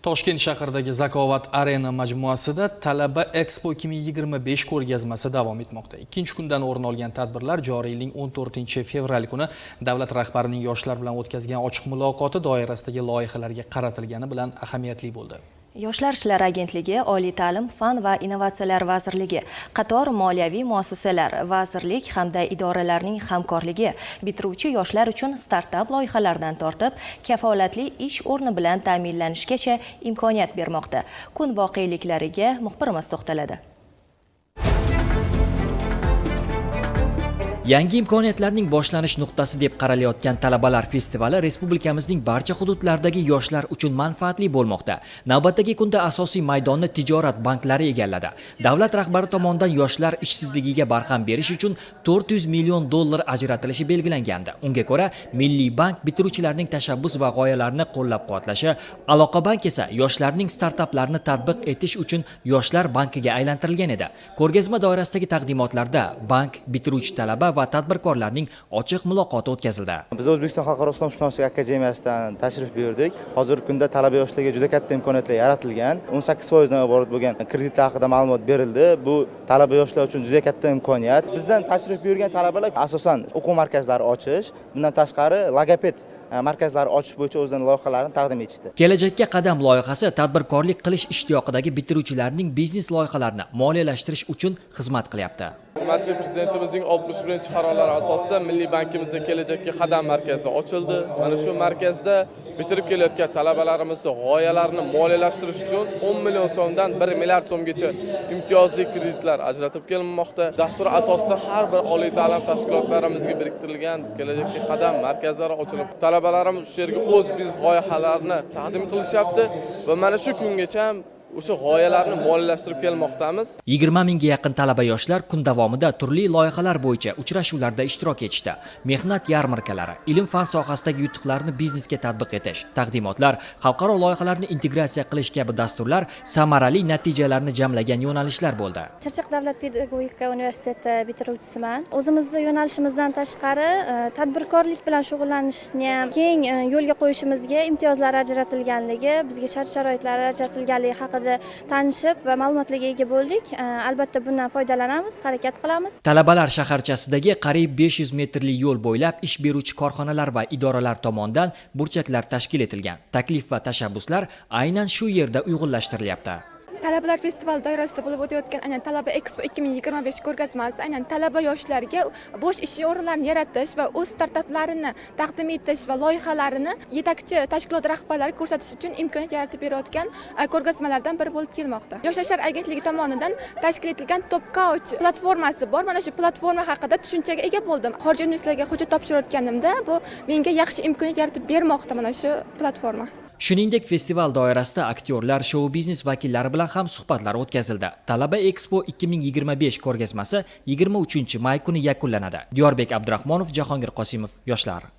Toshkent shahridagi Zakovat Arena majmuasida Talaba Expo 2025 ko'rgazmasi davom etmoqda. Ikkinchi kundan o'rin olgan tadbirlar joriy yilning 14 fevral kuni davlat rahbarining yoshlar bilan o'tkazgan ochiq muloqoti doirasidagi loyihalarga qaratilgani bilan ahamiyatli bo'ldi. Yoshlar ishlari agentligi, Oliy ta'lim, fan va innovatsiyalar vazirligi, qator moliyaviy muassasalar, vazirlik hamda idoralarning hamkorligi bitiruvchi yoshlar uchun startap loyihalaridan tortib kafolatli ish o'rni bilan ta'minlanishgacha imkoniyat bermoqda. Kun voqeliklariga muxbirimiz to'xtaladi. Yangi imkoniyatlarning boshlanish nuqtasi deb qaralayotgan talabalar festivali respublikamizning barcha hududlaridagi yoshlar uchun manfaatli bo'lmoqda. Navbatdagi kunda asosiy maydonni tijorat banklari egalladi. Davlat rahbari tomonidan yoshlar ishsizligiga barham berish uchun 400 million dollar ajratilishi belgilangandi. Unga ko'ra, Milliy bank bitiruvchilarning tashabbus va g'oyalarini qo'llab-quvvatlashi, Aloqa bank esa yoshlarning startaplarini tatbiq etish uchun Yoshlar bankiga aylantirilgan edi. Ko'rgazma doirasidagi taqdimotlarda bank, bitiruvchi talaba va tadbirkorlarning ochiq muloqoti o'tkazildi. Biz O'zbekiston xalqaro islomshunoslik akademiyasidan tashrif buyurdik. Hozirgi kunda talaba yoshlarga juda katta imkoniyatlar yaratilgan. 18% dan iborat bo'lgan kreditlar haqida ma'lumot berildi. Bu talaba yoshlar uchun juda katta imkoniyat. Bizdan tashrif buyurgan talabalar asosan o'quv markazlari ochish, bundan tashqari logoped markazlari ochish bo'yicha o'zlarining loyihalarini taqdim etishdi. Kelajakka qadam loyihasi tadbirkorlik qilish ishtiyoqidagi bitiruvchilarning biznes loyihalarini moliyalashtirish uchun xizmat qilyapti. Hurmatli Prezidentimizning 61-qarorlari asosida Milliy bankimizda Kelajakka qadam markazi ochildi. Mana shu markazda bitirib kelayotgan talabalarimizni g'oyalarini moliyalashtirish uchun 10 million so'mdan 1 milliard so'mgacha imtiyozli kreditlar ajratib kelinmoqda. Dastur asosida har bir oliy ta'lim tashkilotlarimizga biriktirilgan Kelajakka qadam markazlari ochilib, talabalarimiz shu yerga o'z biznes g'oyalarini taqdim qilishyapti va mana shu kungacha ham o'sha g'oyalarni moliyalashtirib kelmoqdamiz. 20 mingga yaqin talaba yoshlar kun davomida turli loyihalar bo'yicha uchrashuvlarda ishtirok etishdi. Mehnat yarmarkalari, ilm-fan sohasidagi yutuqlarni biznesga tatbiq etish, taqdimotlar, xalqaro loyihalarni integratsiya qilish kabi dasturlar samarali natijalarni jamlagan yo'nalishlar bo'ldi. Chirchiq davlat pedagogika universiteti bitiruvchisiman. O'zimizni yo'nalishimizdan tashqari tadbirkorlik bilan shug'ullanishni ham keng yo'lga qo'yishimizga imtiyozlar ajratilganligi, bizga shart sharoitlar ajratilganligi haqida tanishib va ma'lumotlarga ega bo'ldik. Albatta bundan foydalanamiz, harakat qilamiz. Talabalar shaharchasidagi qariyb 500 metrli yo'l bo'ylab ish beruvchi korxonalar va idoralar tomonidan burchaklar tashkil etilgan. Taklif va tashabbuslar aynan shu yerda uyg'unlashtirilyapti. Talabalar festivali doirasida bo'lib o'tayotgan aynan Talaba Expo 2025 ko'rgazmasi aynan talaba yoshlarga bo'sh ish o'rinlarini yaratish va o'z startaplarini taqdim etish va loyihalarini yetakchi tashkilot rahbarlari ko'rsatish uchun imkoniyat yaratib berayotgan ko'rgazmalardan biri bo'lib kelmoqda. Yoshlar ishlari agentligi tomonidan tashkil etilgan Top Coach platformasi bor. Mana shu platforma haqida tushunchaga ega bo'ldim. Xorijiy universitetlarga hujjat topshirayotganimda bu menga yaxshi imkoniyat yaratib bermoqda mana shu platforma. Shuningdek, festival doirasida aktyorlar, shou biznes vakillari bilan ham suhbatlar o'tkazildi. Talaba Expo 2025 ko'rgazmasi 23 may kuni yakunlanadi. Diyorbek Abdurahmonov, Jahongir Qosimov, Yoshlar.